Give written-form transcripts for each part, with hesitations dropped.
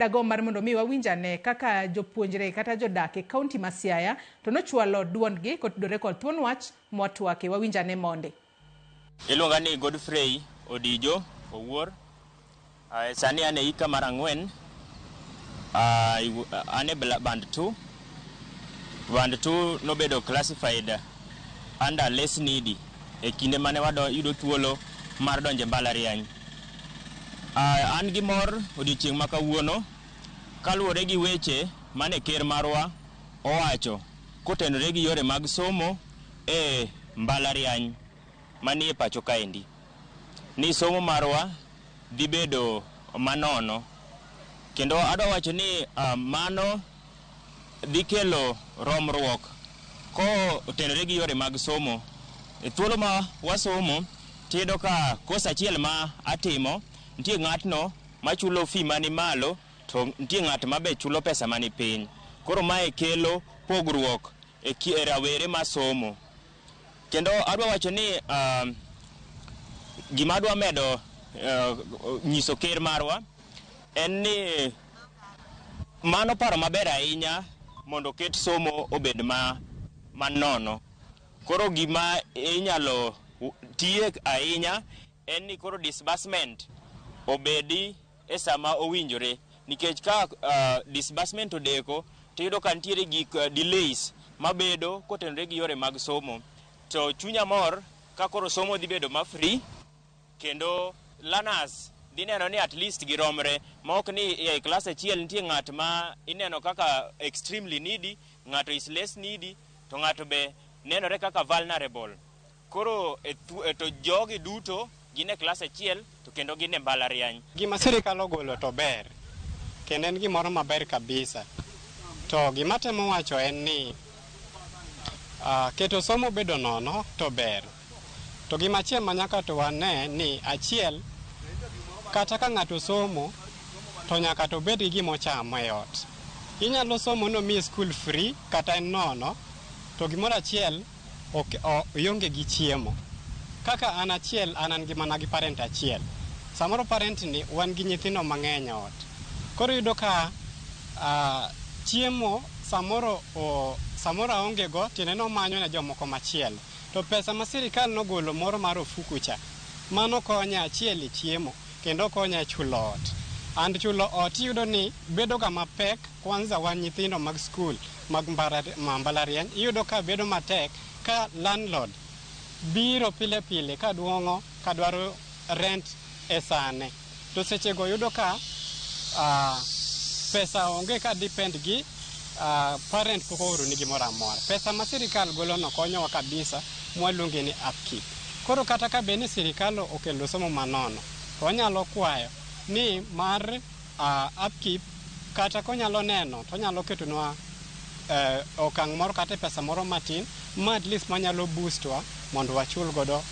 Dagomb mar mondo mi wawinj ane kaka jopuonjre kata jodak e kaunti ma Siaya to nochwalo duondgi kotudore kod thuon wach mwatwake. Wawinj ane monde. Iluonga ni Godfrey Odijo Owuor. Sani an e hika mar ang'wen. An e band 2. Band 2 nobedo classified under less needy e kinde mane wayudo thuolo mar donjo e mbalariany. An gi mor odiochieng' ma kawuono kaluwore gi weche mane ker marwa owacho kotenore gi yore mag somo e mbalariany manie pacho kaendi. Ni somo marwa dhi bedo manono. Kendo adwa wacho ni mano dhi kelo romruok kotenore gi yore mag somo. E thuolo ma wasomo, tiyudo ka kos achiel ma atimo, nitie ng'atno machulo fee mani malo to nitie ng'at ma be chulo pesa mani piny. Koro mae kelo pogruok e rawere masomo. Kendo adwa wacho ni gima adwa medo nyiso ker marwa en ni mano paro maber ahinya mondo oket somo obed manono. Koro gima inyalo tiye ahinya en ni koro disbursement obedi e sama owinjore, nikech ka disbursement odeko tiyudo ka nitiere gik delays mabedo kotenore gi yore mag somo. To chunya mor ka koro somo dhi bedo ma free kendo learners dhi neno ni at least giromre, ma ok ni e klas achiel nitie ng'at ma ineno kaka extremely needy, ng'ato is less needy, to ng'ato be nenore kaka vulnerable. Koro to jogi duto gin e klas achiel to kendo gin e mbalariany. Gima sirikal ogolo to ber, kendo en gimoro maber kabisa. To gima temo wacho en ni keto somo bedo nono to ber. To gima chielo ma nyaka to wane ni achiel, kata ka ng'ato somo to nyaka to obed gi gima ochamo e ot. Inyalo somo nomiyi school free kata en nono, to gimoro achiel ionge gi chiemo. Kaka an achiel, an gi mana gi parent achiel. Samoro parent ni wan gi nyithindo mang'eny e ot. Koro iyudo ka chiemo samoro samoro aonge go, tiende ni omanyo ne jomoko machielo. To pesa ma sirikal nogolo moro mar ofuku cha, mano konyo achiel e chiemo kendo konyo e chulo ot. And chulo ot iyudo ni bedo ga mapek kwanza wan nyithindo mag skul mag mbalariany, iyudo ka bedo matek ka landlord biro pile pile ka duong'o ka dwaro rent e sane. To sechego yudo ka pesa onge ka depend gi parent pok ooroni gimoro amora. Pesa ma sirikal golo no konyowa kabisa mwaluonge ni upkeep. Koro kata ka bed ni sirikal okelo somo manono, to wanyalo kwayo ni mar upkeep kata konyalo neno to onyalo ketonwa okang' moro kata e pesa moro matin ma at least manyalo boost wa mondo wachul godo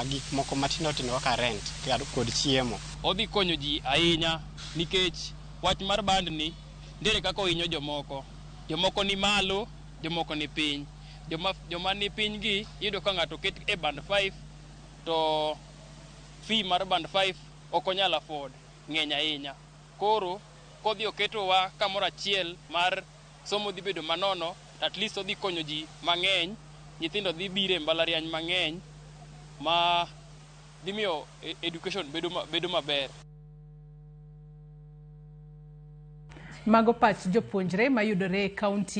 gik moko matindo tindo kaka rent kod chiemo. Odhi konyo ji ahinya nikech wach mar band ni nitiere kaka ohinyo jomoko. Jomoko ni malo, jomoko ni piny. Joma ni piny gi iyudo ka ng'ato oket e band 5 to fee mar band 5 ok onyal afford, ng'eny ahinya. Koro kodhi oketowa kamoro achiel mar somo dhi bedo manono, at least odhi konyo ji mang'eny, nyithindo dhi biro e mbalariany mang'eny ma dhi miyo education bedo maber. Mago pach jopuonjre mayudore e kaunti.